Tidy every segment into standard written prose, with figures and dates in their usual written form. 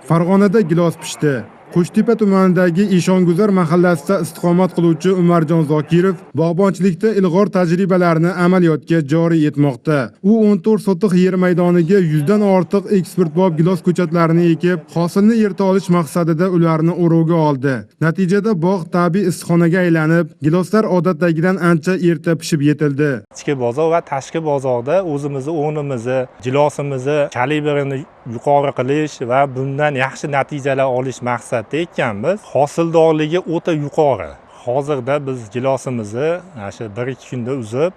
Farg'onada gilos pishdi. Qo'shtepa tumanidagi Eshonguzar mahallasida istiqomat qiluvchi Umarjon Zokirov bog'bonchilikda ilg'or tajribalarni amaliyotga joriy etmoqda. U 14 sotix yer maydoniga 100 dan ortiq eksportbop gilos ko'chatlarini ekib, hosilni erta olish maqsadida ularni o'ruvga oldi. Natijada bog' tabiiy issiqxonaga aylanib, giloslar odatdagidan ancha erta pishib yetildi. Ichki bozor va tashqi bozorda o'zimizni o'rnimizni, jilosimizni kalibrini yuqori qilish va bundan yaxshi natijalar olish maqsadida ekkanmiz. Hosildorligi o'ta yuqori. Hozirda biz gilosimizni mana shu 1-2 kunda uzib,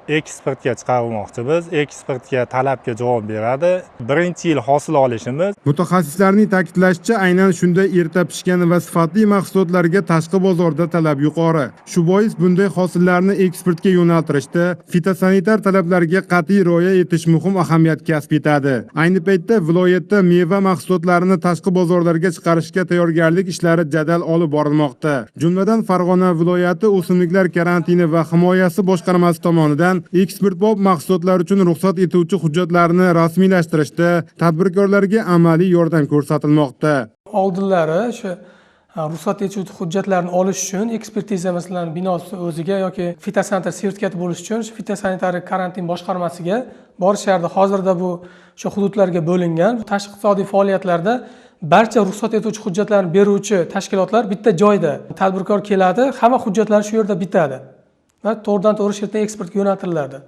eksportga chiqarmoqchimiz. Eksportga talabga javob beradi. Birinchi yil hosil olishimiz. Mutaxassislarning ta'kidlashicha, aynan shunday erta pishgan va sifatli mahsulotlarga tashqi bozorda talab yuqori. Shu bois bunday hosillarni eksportga yo'naltirishda fitosanitar talablarga qat'iy rioya etish muhim ahamiyat kasb etadi. Ayni paytda viloyatda meva mahsulotlarini tashqi bozorlarga chiqarishga tayyorgarlik ishlari jadal olib borilmoqda. Jumladan, Farg'ona viloyati o'simliklar karantini va himoyasi boshqarmasi tomonidan eksportbop mahsulotlar uchun ruxsat etuvchi hujjatlarni rasmiylashtirishda tadbirkorlarga amaliy yordam ko'rsatilmoqda. Oldinlari o'sha ruxsat etuvchi hujjatlarni olish uchun ekspertiza, masalan, binosi o'ziga yoki fitosanitar sertifikat bo'lish uchun shu fitosanitar karantin boshqarmasiga borishardi. Hozirda bu o'sha hududlarga bo'lingan. Tashqi iqtisodiy faoliyatlarda barcha ruxsat etuvchi hujjatlarni beruvchi tashkilotlar bitta joyda. Tadbirkor keladi, hamma hujjatlar shu yerda bitadi va to'g'ridan to'g'ri shu yerdan eksportga yo'naltiriladi.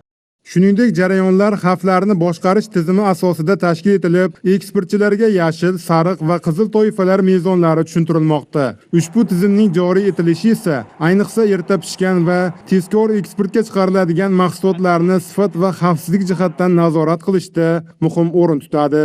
Shuningdek, jarayonlar xavflarni boshqarish tizimi asosida tashkil etilib, eksportchilarga yashil, sariq va qizil toifalar mezonlari tushuntirilmoqda. Ushbu tizimning joriy etilishi esa ayniqsa erta pishgan va tezkor eksportga chiqariladigan mahsulotlarni sifat va xavfsizlik jihatdan nazorat qilishda muhim o'rin tutadi.